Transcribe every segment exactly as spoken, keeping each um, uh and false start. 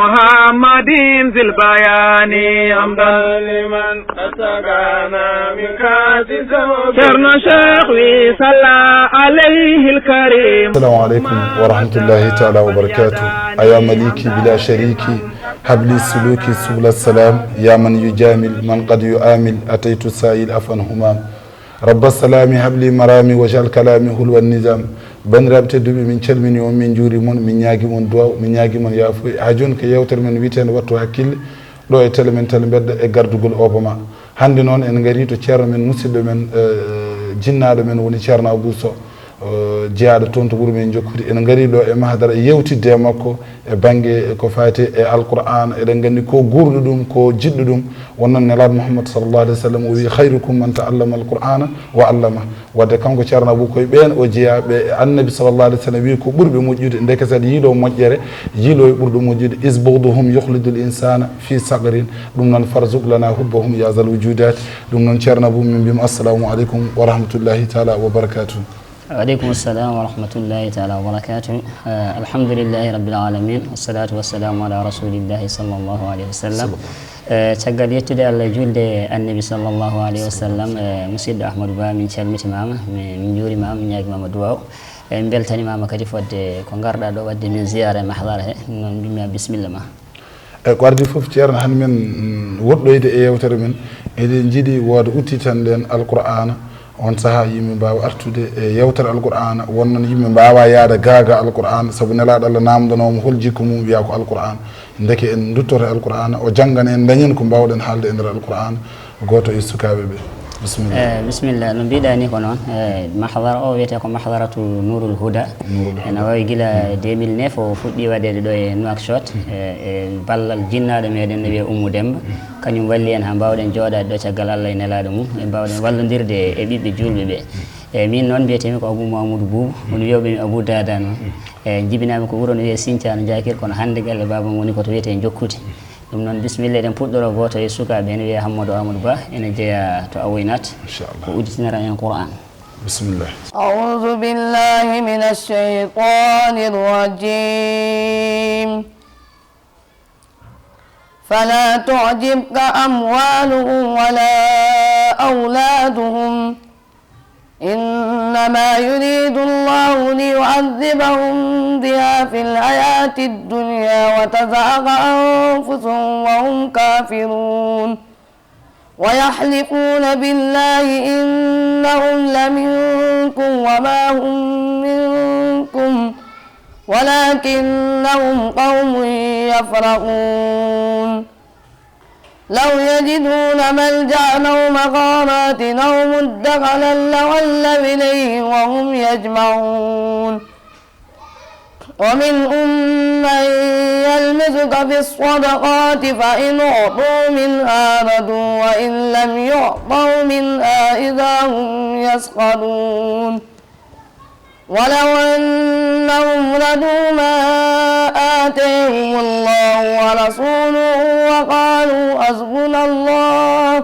محمد ذي البيان حمدا لمن أسقانا من كأس ذوق. Ceerno Cheikh wi صلى عليه الكريم. السلام عليكم ورحمة الله تعالى وبركاته. أيا مليكي بلا شريك، هب لي سلوكي سبل السلام. يا من يجامل من قد يؤامل، أتيت سائل عفوا همام. رب السلام هب لي مرامي واجعل كلامي حلو النظام. Banndiraaɓe tedduɓe, min calmini on, min njuuri mon, min ñaagi mon duwaw, min ñaagi mon yaafoy. Haa jooni ko yewtere men wiyeteende Wattu Hakkille, ɗo e tele men Tele Mbedda e gardugol Obama. Hannde noon en ngarii to ceerno men, musidɗo men, eh, jinnaaɗo men woni ceerno Abuu Soh, eh, jeyaaɗo toon to wuro men Jokkudi. En ngarii ɗo e mahadara yewtidde e makko e bannge ko faati e Alqur'aana. Eɗen nganndi ko guurɗo ɗum, ko jiɗɗo ɗum. Won noon Nelaaɗo Muhammad sallallahu alayhi wa sallam o wii: "Khayrukum man ta'allama al-Qur'ana wa 'allamah." Wadde kanko ceerno Abuu, koye ɓeen o jeyaa, ɓe Annabi sallallahu alayhi wa sallam wii ko ɓurɓe moƴƴude. Ndeke saɗa yiiloo moƴƴere, yiiloo e ɓurɗo moƴƴude. "Is bughduhum yukhlidul insana fi saqarin." Ɗum noon, "Farzuq lana hubbahum ya zal wujudat." Ɗum noon ceerno Abuu, min mbiyii mo assalamu aleykum wa rahmatullahi taala wa barakatuh. Waaleykum salam wa rahmatullahi taala wa barakatuh. Eh, alhamdulillahi rabbil alamin, wassalatu wassalamu ala rasulillahi sallallahu alayhi wa sallam. Eh, caggal yettude Allah e julde e Annabi sallallahu alayhi wa sallam, eh, musidɗo Ahmadou Ba, min calmitimaama, min, min njuurimaama, min ñaagimaama duwaaw. Eh, min mbeltanimaama kadi fodde ko ngarɗaa ɗo waɗde min ziyaara e mahdara he. Ɗum noon mbimmi bisimilla ma. E ko ardi fof, ceerno, han men, mm, woɗɗoyde e yewtere men, eɗen njiɗi wooda udditande en Alqur'aana. On sahaa yimɓe mbaawa artude e yewtere Alqur'aana, won noon yimɓe mbaawa yaada gaaga Alqur'aana, sabu Nelaaɗo Allah naamndanooma hol jikku mum, wiya ko Alqur'aana. Ndeke en nduttoto e Alqur'aana, o janngana en, dañen ko mbaawɗen haalde e nder Alqur'aana. Gooto e sukaaɓe ɓe. Bisimilla. Eh, bisimilla. No mbiɗa ni ko noon, eh, mahdara o wiyetee ko mahdaratu Nurul Huda. Nurul Huda. Ena wawi gila deux mille neuf o fuɗɗi waɗeede ɗo e Nouakchott, eh, e ballal jinnaaɗo meɗen no wiyee Ummu Demba. Kañum walli en haa mbaawɗen jooɗaade ɗo caggal Allah e Nelaaɗo mum, e mbaawɗen wallondirde e ɓiɓɓe juulɓe ɓe. Eh, min noon mbiyetee-mi ko Abou Mamoudou Boubou, kono wiyooɓe mi Abou Dada noon. Eh, jibinaami ko wuro no wiyee Sinthiane Diakir, kono hannde galle baabam woni ko to wiyetee Jokkudi. Ɗum noon, bisimilla, eɗen puɗɗoroo gooto e sukaaɓe, ene wiyee Hammadou Amadou Ba, ene jeyaa to Awoynat. Inchallah. Ko udditinara en Qur'an. Bisimilla. أعوذ بالله من الشيطان الرجيم. فلا تعجبك أموالهم ولا أولادهم، إنما يريد الله ليعذبهم بها في الحياة الدنيا وتزهق أنفسهم وهم كافرون. ويحلفون بالله إنهم لمنكم وما هم منكم ولكنهم قوم يفرقون. لو يجدون ملجأ أو مغارات أو مدخلا لولوا إليه وهم يجمحون. ومنهم من يلمزك في الصدقات فإن أعطوا منها رضوا وإن لم يعطوا منها إذا هم يسخطون. ولو أنهم رضوا ما آتاهم الله ورسوله وقالوا حسبنا الله،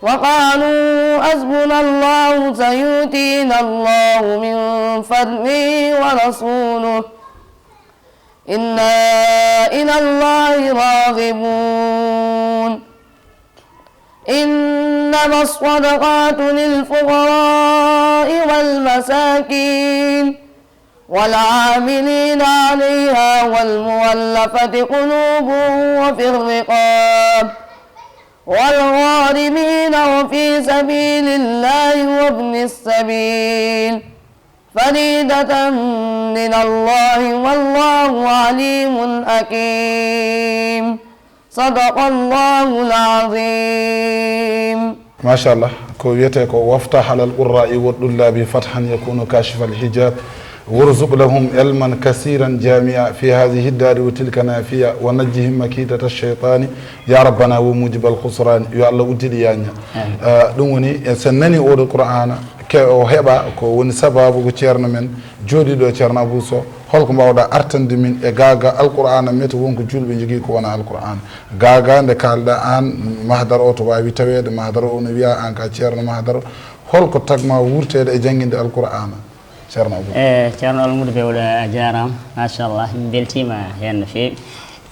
وقالوا حسبنا الله سيؤتينا الله من فضله ورسوله، إنا إلى الله راغبون. إنما الصدقات للفقراء والمساكين والعاملين عليها والمؤلفة قلوبهم وفي الرقاب والغارمين وفي سبيل الله وابن السبيل فريضة من الله والله عليم حكيم. صدق الله العظيم. Machallah, ko wiyetee ko: "وافتح على القراء والطلاب فتحا يكون كاشف الحجاب، وارزق لهم علما كثيرا جامعا في هذه الدار وتلك نافيا، ونجهم مكيدة الشيطان يا ربنا وموجب الخسران." Yo Allah uddiɗo yañña. Amin. Eh, ɗum woni, eh, so en nanii oɗo Qur'aana, ke o heɓa ko woni sabaabu ko ceerno men jooɗiiɗo, ceerno Abou Sow, holko mbaawɗa artande min e gaaga Alqur'aana, mete won ko juulɓe njogii ko wona Alqur'aana? Gaaga nde kaalɗa aan, mahdara o to waawi taweede, mahdara o no wiya aan ka ceerno mahdara, holko tagma wurteede e jannginde Alqur'aana, ceerno Abou? Eh, ceerno Almuudu Bewɗo, a jaaraama, machallah, min mbeltiima heen no feewi.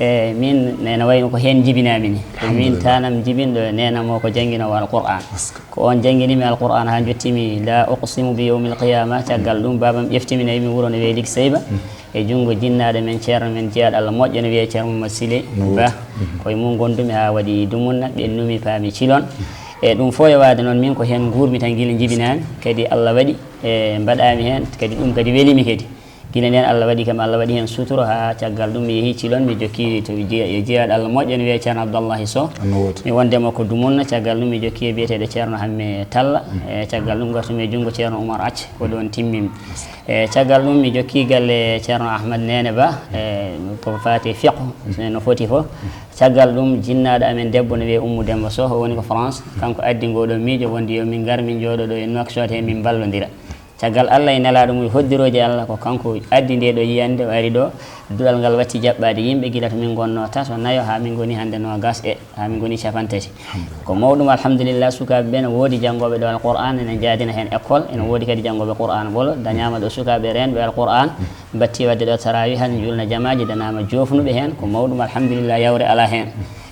E min nena wayno ko heen njibinaami ni. Ko min Alhamdulillah. Tanam jibinɗo e nenam o ko jannginoowo Alqur'aan. Aska. Ko oon janngini mi Alqur'aan haa njottimi la uqsimu bi yawmil qiyama. Caggal ɗum, baabam ƴeftimi, nawi mi wuro no wiyee Lik Seyba. E junngo jinnaaɗo men, ceerno men, jeyaaɗo Allah moƴƴo, no wiyee Ceerno Mamadou Siley Ba. Ko e mum ngondumi haa waɗi dumunna, ɓennumi, paami cilon. E ɗum fof yowaade noon, min ko heen nguurmi tan gila njibinaami. Kadi Allah waɗi, e mbaɗaami heen, kadi ɗum kadi welimi kadi. Gila ndeen Allah waɗi kam, Allah waɗi heen suturo, haa caggal ɗum mi yehi cilon, mi jokki to je-, e jeyaaɗo Allah moƴƴo, no wiyee Ceerno Abdallahi Sow. Anno woto. Mi wonde makko dumunna, caggal ɗum mi jokki e biyeteeɗo Ceerno Hamme Talla. E caggal ɗum ngartumi e junngo Ceerno Umar Acc, ko ɗoon timmimi. E caggal ɗum mi jokki galle Ceerno Ahmad Neene Ba, e ko faati e fiqhu, no foti fof. Caggal ɗum jinnaaɗo amen debbo no wiyee Ummu Demba Sow, o woni ko France. Kanko addi ngoo ɗoo miijo wonde yo min ngar min njooɗo ɗo e Nouakchott he min mballondira. Caggal Allah e nelaaɗo mum e hoddirooji Allah, ko kanko addi ndee ɗoo yiyannde, o ari ɗo. Duɗal ngal watti jaɓɓaade yimɓe gila to min ngonnoo tato, nayo, haa min ngoni hannde noogas e, haa min ngoni capantati. Ko mawɗum, alhamdulillah, sukaaɓe ɓe ne woodi janngooɓe ɗo Alqur'aan, ene njaadina heen école, ene woodi kadi janngooɓe Qur'aan ɓolo, dañaama ɗo sukaaɓe reenɓe Alqur'aan, batti waɗde ɗo tarawih, hannde njuulna jamaaji, dañaama joofnuɓe heen, ko mawɗum, alhamdulillah, yawre alaa heen.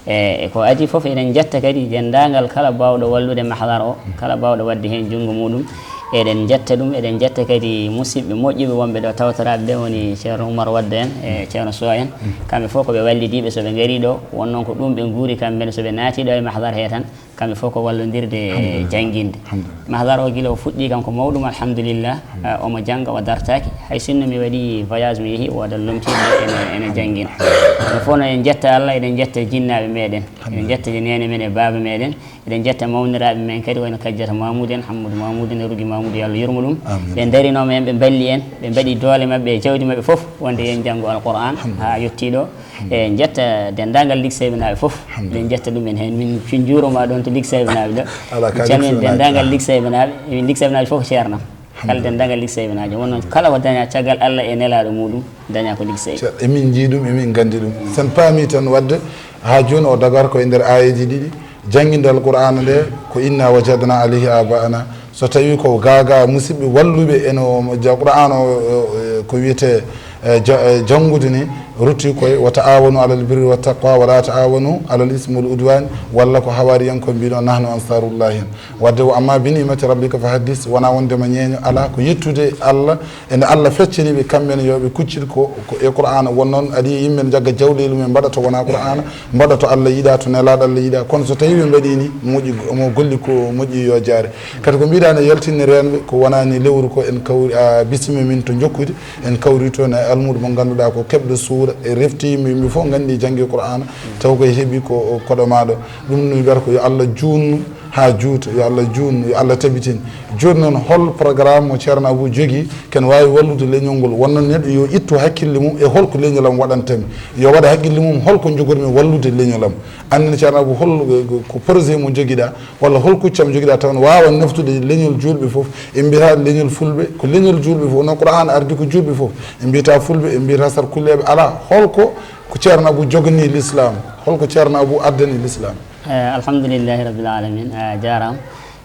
E, e ko adii fof, eɗen njetta kadi denndaangal kala baawɗo wallude Mahdar o, kala baawɗo waɗde heen junngo muɗum. Eɗen njetta ɗum, eɗen njetta kadi musidɓe moƴƴuɓe wonɓe ɗo, tawtoraaɓe ɓe woni Ceerno Umar Wadda en e Ceerno Sow en. Kamɓe fof ko ɓe wallidiiɓe, so ɓe ngarii ɗo, won noon ko ɗum ɓe nguuri kamɓe ne, so ɓe naatii ɗo e Mahdar he tan, kamɓe fof ko wallondirde e jannginde. Alhamdulillah. Mahdar o gila o fuɗɗii kam ko mawɗum, alhamdulillah. Eh, omo jannga, o dartaaki. Hay sinno mi waɗi voyage, mi yehi, woodat lomtiiɓe ene, ene janngina. Kono fof no en njetta Allah, eɗen njetta jinnaaɓe meɗen. Eɗen njetta neene men e baaba meɗen. Eɗen njetta mawniraaɓe men kadi, wayno Kajjata Mamoudou en, Hammadou Mamoudou en, Rugi Mamoudou, yo Allah yurmo ɗum. Amiin. Ɓe ndarinoo ma en, ɓe mballi en, ɓe mbaɗi doole maɓɓe e jawdi maɓɓe fof, wonde yo en janngu Alqur'aan haa yettii ɗo. E njetta denndaangal Lik Seybanaaɓe fof. Alhamdulillah. Eɗen njetta ɗum en heen. Min fi njuuroma ɗoon to Lik Seybanaaɓe ɗo. Ala ka Lik Seybanaaɓe. Denndaangal Lik Seybanaaɓe. Min Lik Seybanaaɓe fof ko ceernam. Kala denndaangal Lik Seybanaajo. Won noon kala ko daña caggal Allah e nelaaɗo muɗum, daña ko Lik Seyba. Ceer-, emin njii ɗum, emin nganndi ɗum. Sen paami tan wadde haa jooni o dagar ko e nder aayeeji ɗiɗi. Jannginde Alqur'aana nde ko inna wajadna alayhi abaana. So tawii ko gaagaa musidɓe walluɓe eno ja-, Qur'aana o, o, o, ko wiyetee, e, ja-, e, janngude ni, rutti koye wa ta'awanu alal birri wa taqwa wa la ta'awanu alal ismi wal udwan, walla ko hawaariyankooɓe mbiino nahnu ansarullahi en. Wadde wa amma bi ni'mati rabbika fa haddis, wonaa wondema ñeeño alaa, ko yettude Allah, ene Allah feccani ɓe kamɓe ne yo ɓe kuccit ko, ko e Qur'aana. Won noon aɗa yiya yimɓe ne jagga jawleeli mumen mbaɗa to wonaa Qur'aana, mbaɗa to Allah yiɗaa, to nelaaɗo Allah yiɗaa. Kono so tawii ɓe mbaɗii ni, moƴƴi, mo golli ko moƴƴi yo jaare. Kadi ko mbiɗaa ne yaltinni reenɓe, ko wonaa ni lewru ko en kawri, a, bisimi min to Jokkude, en kawri toon e almuudo mo ngannduɗaa ko keɓɗo suura, e refti yimɓe, yimɓe fof nganndi janngi Qur'aana, taw koye heɓi ko koɗo maaɗo. Ɗum no mbiyata ko yo Allah juutnu haa juuta, yo Allah juutnu, yo Allah tabitin. Jooni noon, hol programme mo Ceerno Abou jogii, ken waawi wallude leñol ngol? Wonno neɗɗo yo ittu hakkille mum e holko leñol am waɗanta mi, yo waɗa hakkille mum holko njogormi wallude leñol am. Anndina Ceerno Abou hol ko projet mo jogiɗaa, walla hol kuccam jogiɗaa taw ne waawa naftude leñol juulɓe fof. En mbiyata leñol fulɓe ko leñol juulɓe fof, no Qur'aana ardi ko juulɓe fof. En mbiyata fulɓe, en mbiyata sarkulleeɓe, alaa. Holko ko Ceerno Abou joganii l'islam? Holko Ceerno Abou addani l'islam? Eh, alhamdulillahi rabbil alamin. A jaaraama.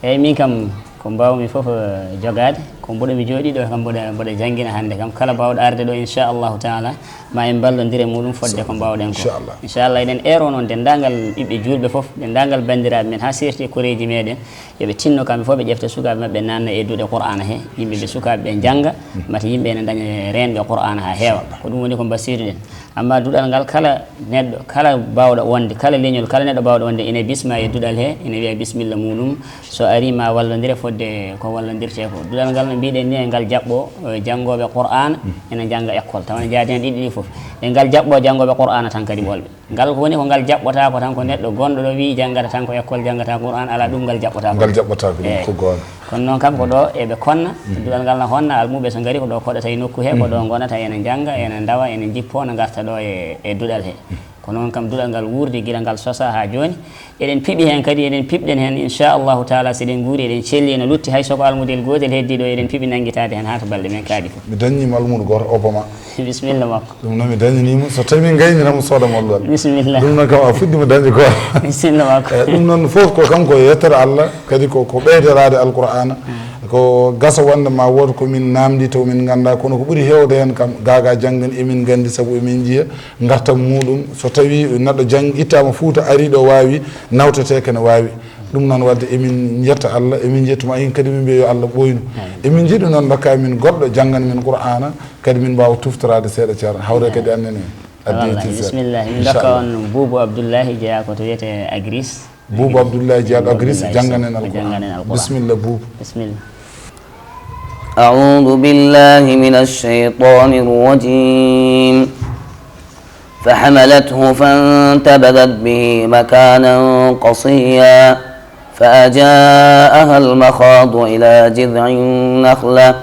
Eeyi, min kam, ko mbaawmi fof, eh, jogaade, ko mboɗo mi jooɗii ɗo kam, mboɗo, mboɗo janngina hannde kam. Kala baawɗo arde ɗo, inchallahu taala, ma en mballondir e muɗum fodde ko mbaawɗen ko. Inchallah. Inchallah, eɗen eero noon denndaangal ɓiɓɓe juulɓe fof, denndaangal banndiraaɓe men, haa seerti e koreeji meɗen, yo ɓe tinno kamɓe fof, ɓe ƴefta sukaaɓe maɓɓe, naanna e duɗe Qur'aana he, yimɓe ɓe, sukaaɓe ɓe njannga, mata yimɓe ene ndaña reenɓe Qur'aana haa heewa. Ko ɗum woni ko mbasiruɗen. Amma duɗal ngal, kala neɗɗo, kala baawɗo wonde, kala leñol, kala neɗɗo baawɗo wonde, ene bisma e duɗal he, ene wiya bismilla muɗum. So ari ma wallondire fodde ko wallondirte ko. Duɗal ngal no mbiɗen ni, e ngal jaɓɓo, eh, janngooɓe Qur'aana, ene njannga école, tawa ne jaadi hen ɗiɗi ɗi fof. E ngal jaɓɓo janngooɓe Qur'aana tan kadi ɓolɓe. Ngal ko woni ko ngal jaɓɓotaako tan ko neɗɗo gonɗo ɗo wiyi janngata tan ko école, janngata Qur'aana, alaa, ɗum ngal jaɓɓotaako. Ngal jaɓɓotaako ɗum. Eeyi. Ko goonga. Kono noon kam ko ɗo eɓe konna, duɗal ngal na honna, almuuɓe so ngari ko ɗo koɗata e nokku he, ko ɗo ngonata, ene njannga, ene ndawa, ene njippo, ne ngarta ɗo e, e duɗal he. Ko noon kam duɗal ngal wuurdi gila ngal sosaa haa jooni. Eɗen piɓi heen kadi, eɗen piɓɗen heen, inchallahu taala, so eɗen nguuri, eɗen celli, ene lutti hay so ko almudel gootel heddii ɗo, eɗen piɓi nanngitaade heen haa to balɗe men kaaɗi fof. Mi dañniima almuudo gooto, Obama. Bisimilla makko. Ɗum noon mi dañniima, so tawii min ngayni tan mi sooda mo alluwal. Bisimilla. Ɗum noon kam a fuɗɗiima dañde ko. Bisimilla makko. Eh, ɗum noon fof ko kanko e yettere Allah, kadi ko, ko ɓeydoraade Alqur'aana. O gasa wonde ma wood ko min naamndi taw min ngannda, kono ko ɓuri heewde heen kam, gaaga janngan emin nganndi, sabu emin njiya ngartam muuɗum. So tawi neɗɗo jang-, ittaama Fuuta, ari ɗo, waawi, nawtetee kene waawi. Ɗum noon, wadde emin njetta Allah, emin njettuma, emin kadi min mbiya yo Allah ɓooynu. Emin njiɗi noon ndokka min goɗɗo janngan min Qur'aana, kadi min mbaawa tuftoraade seeɗa ceerno, hawre kadi annene. Addi. Wallahi, bisimilla. Min ndokka on Buubu Abdullahi, jeyaa ko to wiyetee Agris. Buubu Abdullahi Jeyaɗo Agris, jannganen Alqur'an. Jannganen Alqur'an. Bisimilla, Buubu. Bisimilla. أعوذ بالله من الشيطان الرجيم. فحملته فانتبذت به مكانا قصيا. فأجاءها المخاض إلى جذع النخلة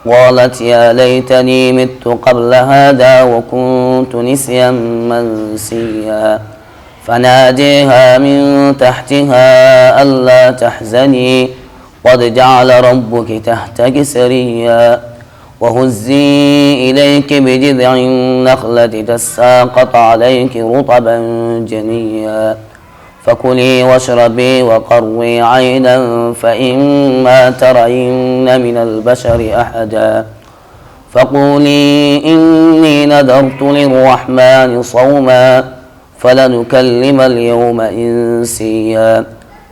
قالت يا ليتني مت قبل هذا وكنت نسيا منسيا. فناديها من تحتها ألا تحزني قد جعل ربك تحتك سريا. وهزي إليك بجذع النخلة تساقط عليك رطبا جنيا. فكلي واشربي وقري عينا فإما ترين من البشر أحدا فقولي إني نذرت للرحمن صوما فلن أكلم اليوم إنسيا.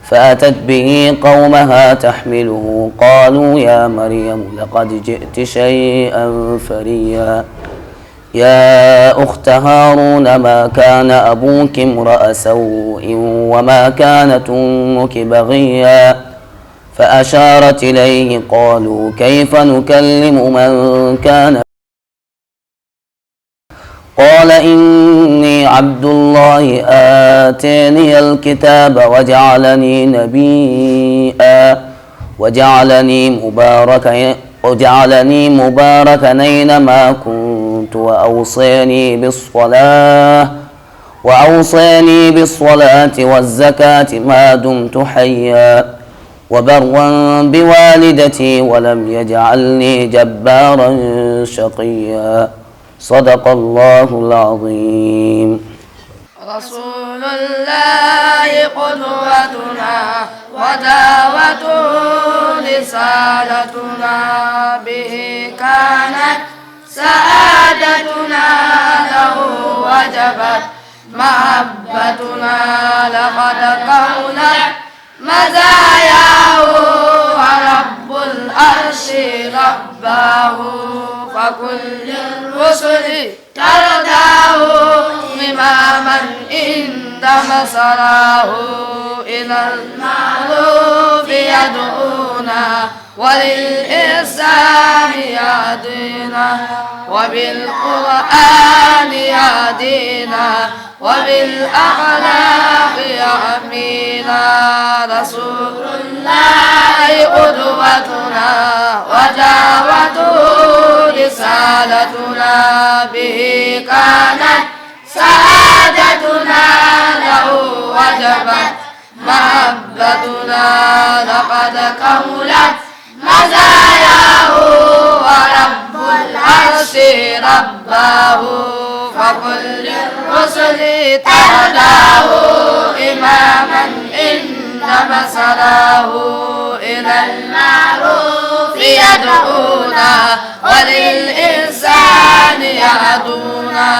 فأتت به قومها تحمله قالوا يا مريم لقد جئت شيئا فريا. يا أخت هارون ما كان أبوك امرأ سوء وما كانت أمك بغيا. فأشارت إليه قالوا كيف نكلم من كان قال إني عبد الله آتاني الكتاب وجعلني نبيا وجعلني مباركا وجعلني مباركا أينما كنت وأوصاني بالصلاة وأوصاني بالصلاة والزكاة ما دمت حيا وبرا بوالدتي ولم يجعلني جبارا شقيا. صدق الله العظيم. رسول الله قدوتنا ودعوته رسالتنا به كانت سعادتنا له وجبت محبتنا لقد كملت مزاياه ورب العرش رباه فكل الرسل ترضاه إماما عند مسراه إلى المعروف يدعونا وللإحسان يهدينا وبالقرآن يهدينا وبالأخلاق يحمينا رسول الله قدوتنا ودعوته رسالتنا به كانت سعادتنا له وجبت محبتنا لقد كملت مزاياه ورب العرش رباه فكل الرسل ترضاه إماما عند مسراه إلى المعروف يدعونا وللإحسان يهدونا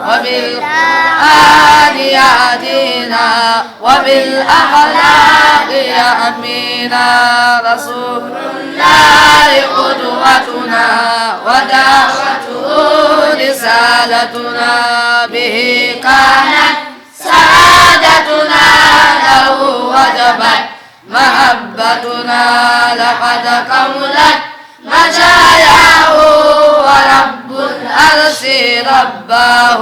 وبالقرآن يهدينا وبالأخلاق يحمينا رسول الله قدوتنا ودعوته رسالتنا به كانت سعادتنا له وجبت محبتنا لقد كملت مزاياه ورب العرش رباه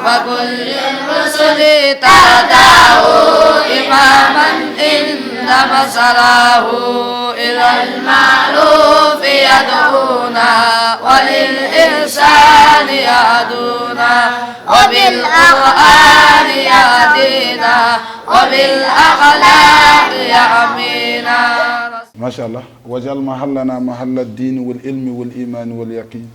فكل الرسل ترضاه إماما عند مسراه إلى المعروف يدعونا وللإحسان يهدونا وبالقرآن يهدينا وبالأخلاق يحمينا. ما شاء الله. واجعل محلنا محل الدين والعلم والإيمان واليقين.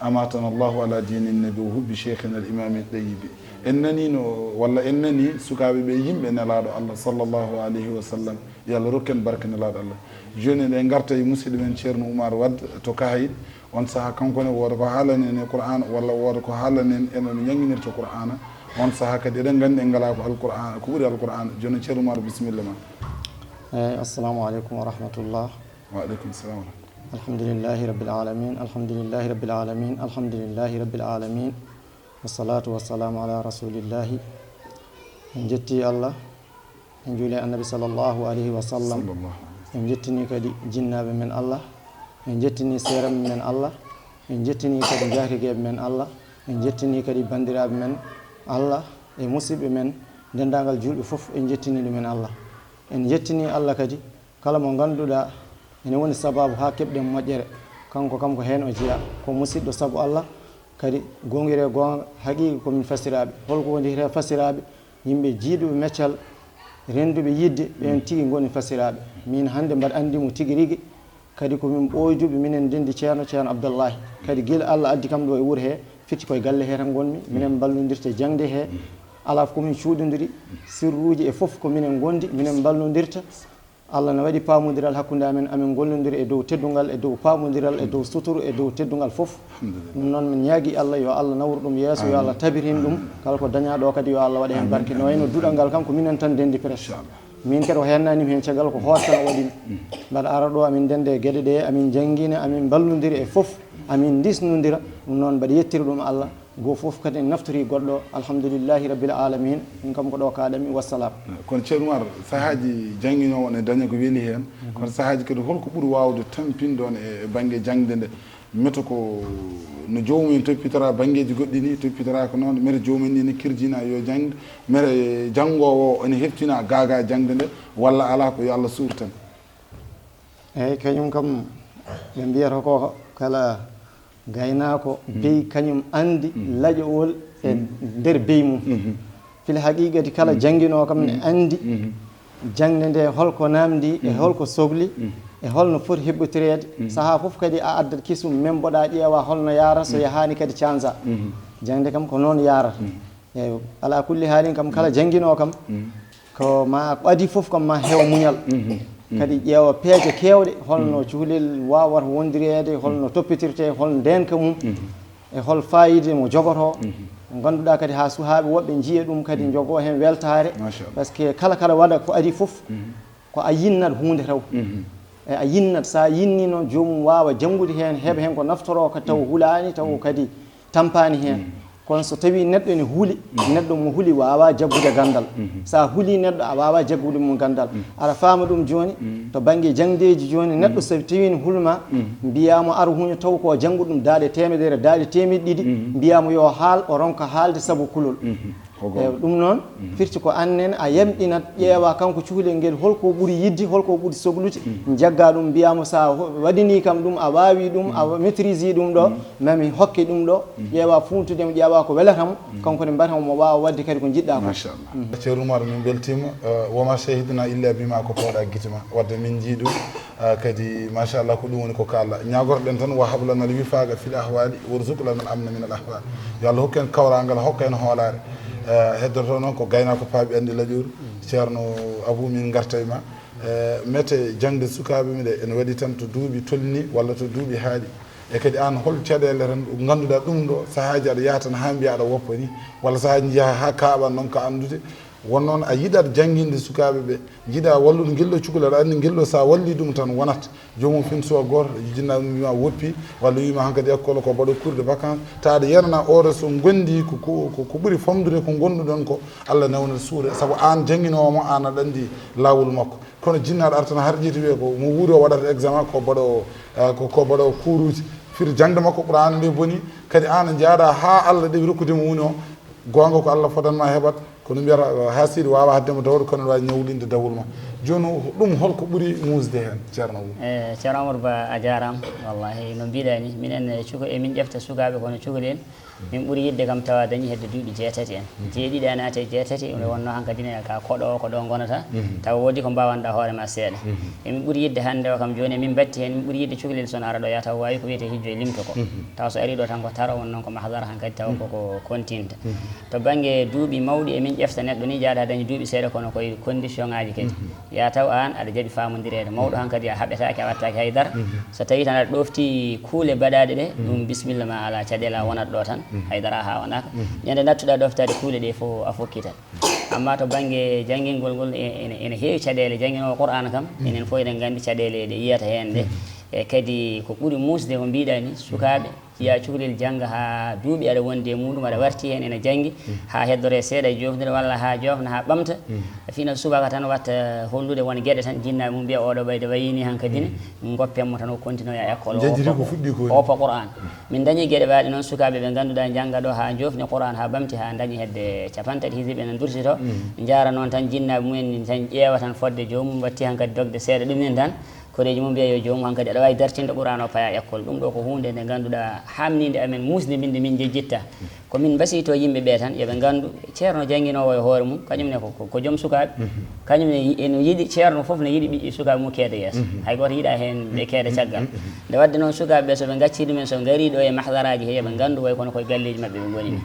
أماتنا الله على دين النبي وحب شيخنا الإمام الطيب. En naniino, walla en nanii sukaaɓe ɓe yimɓe Nelaaɗo Allah, sallallahu alayhi wa sallam, yo Allah rokku en barke Nelaaɗo Allah. Jooni eɗen ngarta e musidɗo men Ceerno Oumar Wade to Kahayɗi. On sahaa kanko ne wooda ko haalani en e Qur'aana, walla wooda ko haalani en e no ɓe njannginirta Qur'aana. On sahaa kadi eɗen nganndi en ngalaa ko Alqur'aana, ko ɓuri Alqur'aana. Jooni Ceerno Oumar, bisimilla ma. Eeyi, assalamu aleykum wa rahmatullah. Wa aleykum salam wa rahmatullah. Alhamdulillahi rabbil alamin, alhamdulillahi rabbil alamin, alhamdulillahi rabbil alamin. Wassalatu wassalamu ala rasulillahi. En jetti Allah, en juuli e Annabi sallallahu alayhi wa sallam. Sallallahu alayhi wa sallam. En jettini kadi jinnaaɓe men Allah, en jettini seeraɓe men Allah, en jettini kadi njaatigeeɓe men Allah, en jettini kadi banndiraaɓe men Allah e musidɓe men, denndaangal juulɓe fof en jettini ɗumen Allah. En jettini Allah kadi kala mo ngannduɗaa ene woni sabaabu haa keɓɗen moƴƴere. Kanko kam ko heen o jeyaa, ko musiɗɗo sabu Allah, kadi goongiree goonga, haqiiqa ko min fasiraaɓe. Holko woni heen fasiraaɓe? Yimɓe jiiduɓe meccal, rennduɓe yiɗde, ɓeen tigi ngoni fasiraaɓe. Min hannde mbaɗa anndi mo tigi rigi, kadi ko min ɓooyduɓe, minen ndenndi Ceerno, Ceerno Abdallahi. Kadi gila Allah addi kam ɗo e wuro hee, firti koye galle hee tan ngonmi, minen mballondirta e jaŋde hee. Alaa ko min cuuɗondiri, sirruuji e fof ko minen ngondi, minen mballondirta. Allah ne waɗi paamondiral hakkunde amen, amin ngollondiri e dow teddungal, e dow paamondiral, e dow suturu, e dow teddungal fof. Alhamdulillah. Ɗum noon min ñaagi Allah yo Allah nawru ɗum yeeso, yo Allah tabitin ɗum. Kala ko dañaa ɗo kadi yo Allah waɗa heen barke. No wayno duɗal ngal kam ko minen tan ndenndi presque. Inchallah. Min kadi o heennanima heen caggal ko hoore tan o waɗimi. Mbaɗa ara ɗo amin ndennda e geɗe ɗe, amin njanngina, amin mballondiri e fof, amin ndisnondira. Ɗum noon mbaɗa yettira ɗum Allah. Goo fof kadi en naftori goɗɗo, alhamdulillahi rabbil alamin, min kam ko ɗo kaaɗanmi, wassalam. Kono Ceerno Umar, sahaaji jannginoowo ne daña ko weli heen, kono sahaaji kadi holko ɓuri waawde tampinde on e, e bannge jaŋde nde? Mete ko no joomum en toppitora banngeeji goɗɗi ni, toppitora ko noon, mete joomum en ni ne kirjina yo jaŋde, mete janngoowo o ene heftina gaagaa jaŋde nde, walla alaa ko yo Allah suur tan? Eeyi, kañum kam ɓe mbiyata ko kala gaynaako, bey kañum anndi laƴowol e nder bey mum. Fil haqiiqati kala jannginoo kam ne anndi jaŋde nde holko naamndi e holko sokli e holno foti heɓɓotireede. Sahaa fof kadi a addat kisum, memboɗa ƴeewa holno yaara, so yahaani kadi canza. Jaŋde kam ko noon yaarata. Eeyi, alaa kulli haalin kam kala jannginoo kam, ko ma ko adii fof kam ma heew muñal. Kadi ƴeewa peeje keewɗe, holno cukalel waawata wondireede, holno toppitirtee, hol ndeenka mum, e hol faayiida mo jogotoo. Ko ngannduɗaa kadi haa suhaaɓe woɓɓe njiya ɗum kadi njogoo heen weltaare. Machallah. Parce que kala kala waɗa ko adii fof, ko a yinnat huunde taw. E a yinnat, so a yinni noon joomum waawa janngude heen, heɓa heen ko naftoroo kadi taw hulaani, taw kadi tampaani heen. Kono so tawii neɗɗo ene huli, neɗɗo mo huli waawaa jaggude ganndal. So a hulii neɗɗo, a waawaa jaggude mum ganndal. Aɗa faama ɗum jooni, to bannge jaŋdeeji jooni, neɗɗo so tawii ene hulma, mbiyaa mo ar huño taw ko janngu ɗum daaɗe teemedere, daaɗe teemeɗe ɗiɗi, mbiyaa mo yo haal, o ronka haalde sabu kulol. Ko goonga. Eeyi, ɗum noon, firti ko aan nene a yamɗinat, ƴeewa kanko cukalel ngel holko ɓuri yiɗde, holko ɓuri soklude, njaggaa ɗum, mbiyaa mo so a ho-, waɗinii kam ɗum, a waawii ɗum, a maîtrisii ɗum ɗo, ma mi hokke ɗum ɗo, ƴeewa fuuntude mo, ƴeewa ko welata mo, kanko ne mbiyata mo, mo waawa waɗde kadi ko njiɗɗaa ko. Machallah. Ceerno Umar, min mbeltiima, eh, wa ma shahidna illa bima ko pawɗa gite ma, wadde min njii ɗum. Ah, kadi, machallah, ko ɗum woni ko kaalɗa. Ñaagorɗen tan, wa hab lana al wifaqa fil ahwali, warzuq lana al amna min al ahwali. Yo Allah hokku en kawraangal, hokka en hoolaare. Eh, heddoto noon ko gaynaako paaɓi anndi laƴoru. Ceerno Abou, min ngarta e ma. Eh, mete jaŋde sukaaɓe mi ɗe, ene waɗi tan to duuɓi tolni walla to duuɓi haaɗi. E kadi aan, hol caɗeele tan ɗo ngannduɗaa ɗum ɗo, sahaaji aɗa yaha tan haa mbiya aɗa woppa ni, walla sahaaji njaha haa kaaɓa noon ka anndude, won noon a yiɗat jannginde sukaaɓe ɓe, njiɗa wallude ngel ɗo cukalel, aɗa anndi ngel ɗo so a walli ɗum tan wonat joomum fin suwa gooto, jinnaaɓe mum wiyma woppi, walla wiyma hankadi école ko mbaɗo cours de vacances, ta aɗa yenana oɗo so ngondi ko, ko, ko, ko ɓuri famɗude ko ngonduɗon ko, Allah newnata suuɗe, sabu aan jannginoowo mo, aan aɗa anndi laawol makko. Kono jinnaaɗo arata tan harƴiti wiya ko mo wuuri o waɗata examen ko mbaɗo, eh, ko, ko mbaɗo cours uji. Firi jaŋde makko Qur'aana nde boni, kadi aan njaaɗa haa Allah ɗewi rokkude mo woni o, goonga ko Allah fodanma heɓat, kono mbiyata, eh, haa seydi waawa haɗde mo dawol, kono aɗa waawi ñawlinde dawol ma. Jooni ɗum holko ɓuri muusde heen, Ceerno Abou? Eh, Ceerno Amadou Ba, a jaaraama. Wallahi, no mbiɗa ni, minen, eh, cuka-, emin ƴefta sukaaɓe kono cukalel. Min ɓuri yiɗde kam tawa dañi hedde duuɓi jeetati en. Jeeɗiɗi a naati e jeetati, nde wonnoo hankadi ne ka koɗo o, ko ɗo ngonata. Tawa woodi ko mbaawanɗaa hoore ma seeɗa. Emin ɓuri yiɗde hannde o kam jooni, emin mbatti heen, min ɓuri yiɗde cukalel so no ara ɗo, yaa taw waawi ko wiyetee hijjo e limto ko. Tawa so arii ɗo tan ko taro, won noon ko mahdara hankadi tawa koko kontinta. To bannge duuɓi mawɗi, emin ƴefta neɗɗo ni jaaɗa dañi duuɓi seeɗa kono koye condition ŋaaji kadi. Yaa taw aan aɗa jaɓi faamondireede. Mawɗo hankadi a haɓetaaki, a wattaaki hay dara. So tawii tan aɗa ɗoofti kuule baɗaaɗe ɗe, ɗum bisimilla ma alaa caɗeele, a wonat ɗo tan, hay dara a haawanaka. Ñande nattuɗaa ɗooftaade kuule ɗe fof a fokkitat. Amma to bannge janngingol ngol, e-, ene, ene heewi caɗeele. Jannginoowo Qur'aana kam, enen fof eɗen nganndi caɗeele ɗe yiyata heen ɗe. E kadi ko ɓuri muusde ko mbiɗa ni, sukaaɓe, yaa cukalel jannga haa duuɓi aɗa wondi e muɗum, aɗa warti heen ene janngi, haa heddoree seeɗa e joofnde walla haa joofna haa ɓamta. Fina subaka tan watta hollude won geɗe tan, jinnaaɓe mum mbiya oɗo ɓayde wayi ni hankadi ne, ngoppen mo tan o continue e école o. Jejjiti ko fuɗɗi ko ni. Oppa Qur'an. Min dañi geɗe baaɗe noon, sukaaɓe ɓe ngannduɗaa njannga ɗo haa njoofni Qur'an haa ɓamti, haa dañi hedde capanɗe tati hizib ene dursi to. Njaara noon tan jinnaaɓe mumen ni tan ƴeewa tan fodde joomum watti hankadi dogde seeɗa ɗum en tan. Koreeji mum mbiya yo joomum hankadi aɗa waawi dartinde Qur'an o paya école. Ɗum ɗo ko huunde nde ngannduɗaa haamninde amen, muusde min nde min njejjitta. Ko min mbasiyto yimɓe ɓe tan, yo ɓe nganndu ceerno jannginoowo e hoore mum, kañum ne ko, ko, ko joom sukaaɓe. Kañum ne yi-, ene yiɗi, ceerno fof ne yiɗi ɓiɓɓe sukaaɓe mum keeda yeeso. Hay gooto yiɗaa heen ɓe keeda caggal. Nde waɗde noon sukaaɓe ɓe, so ɓe ngaccii ɗumen, so ngarii ɗo e mahdaraaji he, yo ɓe nganndu way kono koye galleeji maɓɓe ɓe ngoni ni.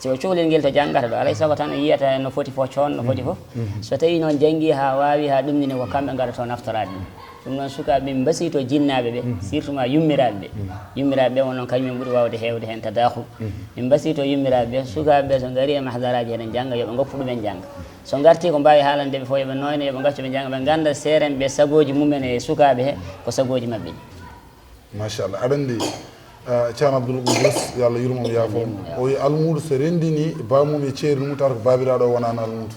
So cukalel ngel to janngata ɗo, alay sago tan yiyata no foti fof coon, no foti fof. So tawii noon janngii haa waawi, haa ɗumnini, ko kamɓe ngadotoo naftoraade ɗum. Ɗum noon, sukaaɓe min mbasiyto jinnaaɓe ɓe, surtout ma yummiraaɓe ɓe. Yummiraaɓe ɓe won noon, kañum en ɓuri waawde heewde heen tadakhul. Min mbasiyto yummiraaɓe ɓe, sukaaɓe ɓe so ngarii e mahdaraaji eɗen jannga, yo ɓe ngoppu ɗum en jannga. So ngartii ko mbaawi haalande ɓe fof, yo ɓe nooyno, yo ɓe ngaccu ɓe njannga, ɓe ngannda seeren ɓe sagooji mum en e sukaaɓe he, ko sagooji maɓɓe ɗi. Machallah. Aɗa anndi, ah, Ceerno Abdul Quddus, yo Allah yurmo mo, yaafo mo. O wi almuudo so renndini baamum e ceerno mum, tawata ko baabiraaɗo o wonaano almuudo.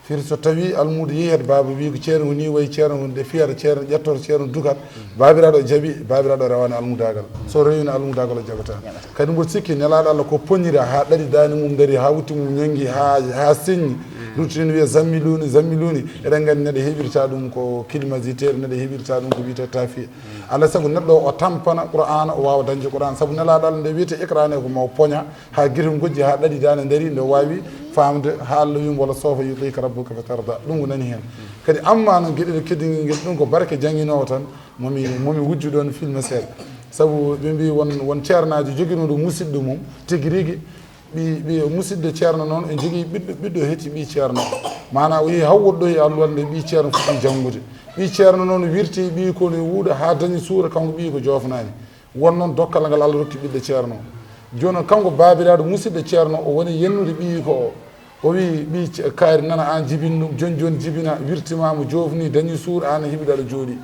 Firi so tawii almuudo yehi hedde baaba, wii ko ceerno woni, wayi ceerno woni de fiyata ceerno, ƴettoto ceerno dukat, baabiraaɗo o jaɓi, baabiraaɗo o rewaani almudaagal. So rewino almudaagal o jaɓataa. Kadi mboɗo sikki Nelaaɗo Allah ko poñira haa ɗaɗi daande mum dari, haa wutte mum ñanngi, haa, haa seññi. Ruttini wiya zammiluni, zammiluni. Eɗen nganndi neɗɗo heɓirta ɗum ko climatiseur, neɗɗo heɓirta ɗum ko wiyetee taafiya. Alaa sago neɗɗo o tampana Qur'aana, o waawa dañde Qur'aana. Sabu Nelaaɗo Allah nde wiyetee iqra ne ko mo poña, haa gite ngojji, haa ɗaɗi daande ndarii, nde waawi faamde, haa Allah wiimo, "Wala sawfa yu'tika rabbuka fatarda." Ɗum ko nani heen. Kadi amma noon geɗel keddingel ngel, ɗum ko barke jannginoowo tan, momi, momi wujju ɗoon filme seeɗa. Sabu ɓe mbii won, won ceernaajo joginooɗo musidɗo mum, tigi rigi, ɓi, ɓi musidɗo ceerno noon, e jogii ɓiɗɗo, ɓiɗɗo hetti ɓii ceerno. Maanaa o yehi haa woɗɗoyi alluwal nde ɓii ceerno fuɗɗi janngude. Ɓii ceerno noon wirti ɓii ko ne wuuɗa haa dañi suura, kanko ɓii ko joofnaani. Won noon dokkal ngal Allah rokki ɓiɗɗo ceerno. Jooni noon, kanko baabiraaɗo musidɗo ceerno, o woni yennude ɓiyiiko o. O wii, "Ɓii ce-, kaari, nana, aan jibin ɗum, jooni jooni jibina, wirtimaama, joofni, dañi suur, aan a heɓi ɗo aɗa jooɗii."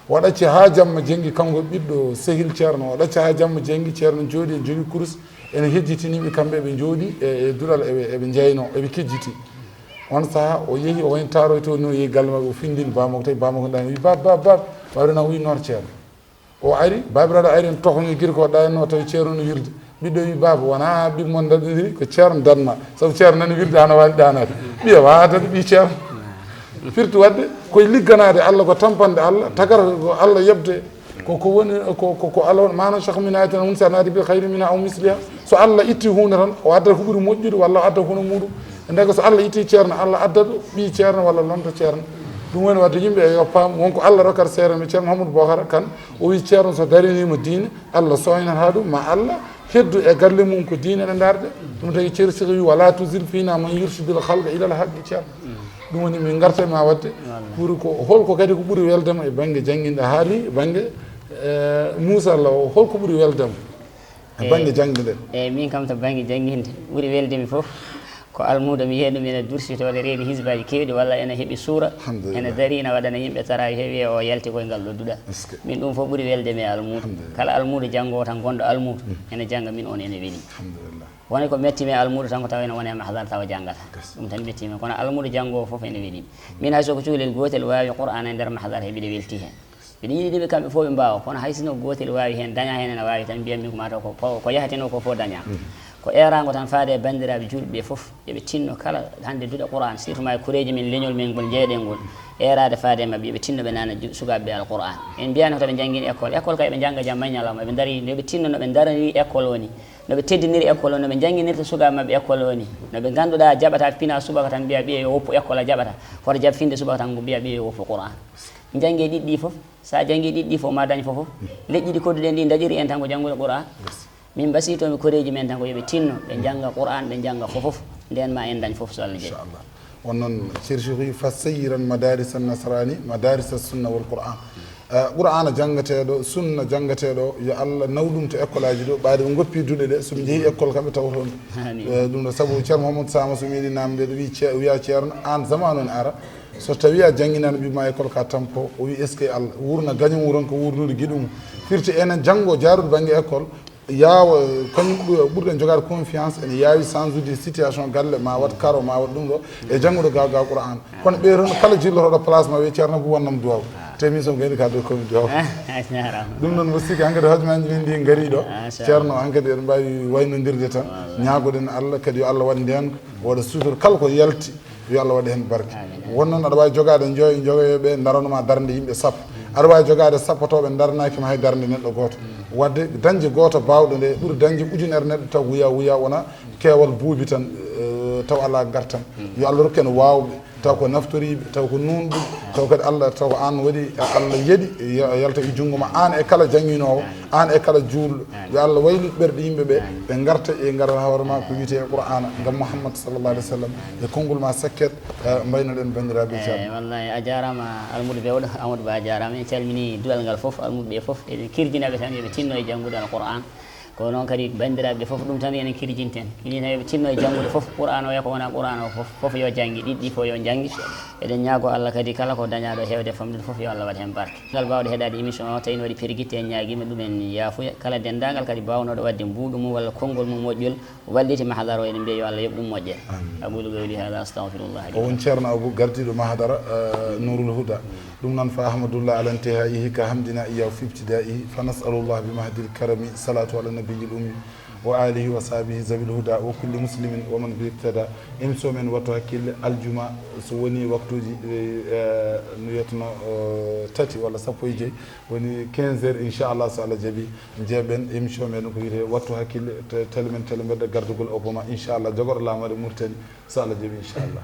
O ɗacci haa jamma jenngi, kanko ɓiɗɗo sehil ceerno, o ɗacci haa jamma jenngi, ceerno jooɗii, ene jogii kurus, ene hejjitini ɓe kamɓe, ɓe njooɗii e, e duɗal, eɓe, eɓe njeynoo, eɓe kejjiti. On sahaa o yehi, o woni taaroyto ni, o yehi galle maɓɓe, o findini baamako, tawi baamako ɗaani, o wii, "Baaba, baaba, baaba." Baaba na o wii, "Noon ceerno." O ari, baabiraaɗo ari, en tohoño gila ko ɗayanno, tawi ceerno no wirde. Ɓiɗɗo wi, "Baaba, wonaa ɓiɓɓe mon daɗondiri, ko ceerno daɗma." Sabu ceerno nani wirde, hano waali ɗaanaade. Ɓiya waawata ɓii ceerno. Firti waɗde koye ligganaade Allah, ko tampande Allah, tagata ko Allah yoɓde. Ko, ko woni, ko, ko, ko Allah woni, maanaam Cheikh min ayatan hun sanati bi khayri mina aw misliha. So Allah itti huunde tan, o addata ko ɓuri moƴƴude walla o adda hono muuɗum. Ndeke so Allah itti ceerno, Allah addata ɓii ceerno walla lonto ceerno. Ɗum woni waɗde yimɓe yo paam, won ko Allah rokkata seeɗa, mi ceerno Mahamadou Bokara Kane, o wi ceerno so dariniima diine, Allah sooynata ɗum, ma Allah heddu e galle mum ko diine ɗe ndaarde. Ɗum tagi ceerno Sika wi, "Wala tuzil fina man yurshidul khalqa ilal haqqi", ceerno. Ɗum woni min ngarta ma waɗde pour ko holko kadi ko ɓuri weldema e bannge jannginɗe haali, bannge, eh, Moussa Law, holko ɓuri weldema? E bannge jangde nde? Eeyi, min kam to bannge jannginde, ɓuri welde mi fof ko almuudo mi yiya ɗum ene dursitoo, ene reeni hizbaaji keewɗi, walla ene heɓi suura, ene darii, ene waɗana yimɓe tarawi, heɓi o yalti koye ngal ɗo duɗal. Min ɗum fof ɓuri welde mi e almuudo. Kala almuudo janngoowo tan, gonɗo almuudo, ene jannga min, on ene weli. Woni ko metti mi e almuudo tan, ko tawa ene wona e mahdar, tawa janngata. Ɗum tan metti mi, kono almuudo janngoowo fof ene weli mi. Min hay so ko cukalel gootel waawi Qur'aana e nder mahdar he, mbiɗa weltii heen. Mbiɗa yiɗi ɗum ɓe kamɓe fof ɓe mbaawa, kono hay sinno gootel waawi heen, daña heen ene waawi tan, mbiyan min ko mataw ko, ko, ko yahatenoo ko fof dañaama. Ko eeraango tan faade e banndiraaɓe juulɓe ɓe fof, yo ɓe tinno kala hannde duɗe Qur'aan, surtout ma e koreeji men, leñol men ngol, jeyɗen ngol, eeraade faade e maɓɓe, yo ɓe tinno ɓe naana ju-, sukaaɓe ɓe Alqur'aan. En mbiyaani ko to ɓe njanngini école, école kay ɓe njannga jamma e ñalawma, ɓe ndarii, yo ɓe tinno no ɓe ndaranii école woni. No ɓe teddiniri école o, no ɓe njannginirta sukaaɓe maɓɓe école o ni, no ɓe ngannduɗaa jaɓata pina subaka tan mbiya ɓiye yo woppu école, a jaɓata hoto jaɓ finde subaka tan ko mbiya ɓiye yo woppu Qur'an. Njannge ɗiɗi ɗi fof, so a janngi ɗiɗi ɗi fof ma dañ fof fof. Leƴƴi ɗi kodduɗen ɗi daƴiri en tan ko janngude Qur'an. Min mbasiytoomi koreeji men tan ko yo ɓe tinno, ɓe njannga Qur'an, ɓe njannga fof fof. Ndeen ma en dañ fof so Allah jaɓi. Inchallah. On noon, Ceerno Cheikhou, fa sayyiran madarisa nasrani madarisa sunna wal Qur'an. Eh, Qur'aana janngateeɗo, sunna janngateeɗo, yo Allah naw ɗum to école aji ɗo, ɓaade ɓe ngoppi duɗe ɗe, so ɓe njehi école kam ɓe tawa toon. Eh, ɗum ɗo sabu Ceerno Mouhamadou Sama so meeɗi namde ɗo wi ce- wiya Ceerno, aan zamanu ne ara, so tawi a jannginano ɓiɓɓe ma école ka tampo, o wi est-ce que Allah wurna gaño mum ronka wurnude giɗo mum. Firti enen janngo jaarude bannge école, yaawa kañum ɓu- ɓurɗen jogaade confiance ene yaawi change ude situation galle ma waɗ karo ma waɗ ɗum ɗo e janngude gaw gaw Qur'an. Kono ɓe toon kala jillotoɗo place ma wiye Ceerno ko wonnam duwaw, te min somi gayni ka dow komi duwaw. Ɗum noon mboɗo sikki hankadi hojmaji men ndi ngari ɗo. Ceerno hankadi eɗen mbawi waynodirde tan, ñaagoɗen Allah kadi yo Allah waɗ nden waɗa sutur kala ko yalti. Yo Allah waɗ heen barke. Won noon aɗa waawi jogaade joyo jogoyo ɓe ndaranoma darnde yimɓe sappo. Aɗa waawi jogaade sappotooɓe ndaranaaki ma hay darnde neɗɗo gooto. Wadde dañde gooto baawɗo nde ɓuri dañde ujunere neɗɗo taw wuya wuya wona keewal buubi tan, eh, taw alaa ngartam. Yo Allah rokku en waawɓe taw ko naftoriiɓe taw ko nuunɗum taw kadi Allah taw ko aan waɗi Allah yeɗi yalta e junngo ma aan e kala jannginoowo. Aan e kala juulɗo, yo Allah waylu ɓerɗe yimɓe ɓe, ɓe ngarta e ngaral hoore ma ko wiyetee Qur'aana ngam Muhammad sallallahu alaihi wasallam e konngol ma sakket. Mbaynoɗen banndiraaɓe. Ceerno, wallahi a jaaraama, Almuudo Bewɗo Amadou Ba jaaraama. En calminii duɗal ngal fof, almuuɓe ɓe fof eɗen kirjina ɓe tan yo ɓe tinno e janngude Alqur'aan. Ko noon kadi banndiraaɓe ɓe fof ɗum tan enen kirjinten, minen tan yo ɓe tinno e janngude fof Qur'aana o e ko wonaa Qur'aana o fof, fof yo janngi, ɗiɗi ɗi fof yo njanngi. Eɗen ñaago Allah kadi kala ko dañaaɗo heewde e famɗude fof yo Allah waɗ heen barke. Ngal baawɗo heɗaade émission o tawi no waɗi pergitte en ñaagiima ɗum en yaafuya kala denndaangal kadi baawnooɗo waɗde mbuuɗu mum walla konngol mum moƴƴol walliti mahadara o eɗen mbiya yo Allah yoɓ ɗum moƴƴere. Aqulu qawli hada astahfirullah li. O won Ceerno Abu gardiiɗo mahadara, eh, Nurul Huda. Ɗum noon fa ahmadullah ala intihaihi ka hamdina iyahu fi ibtidaihi fa nasalullah bi mahdil karami salatu ala nabiyil ummi wa alihi wa sahbihi zawil huda wa kulli muslimin wa man bi iqtada. Émission men wattu hakkille aljuma so woni waktuji, eh, no wiyatno, eh, tati walla sappo e joyi woni quinze heures inchallah so Allah jaɓi jeeɓen émission men ko wiyete wattu hakkille te- tele men tele mbedda gardugol obama inchallah jogoɗo lamare Mauritanie so Allah jaɓi inchallah.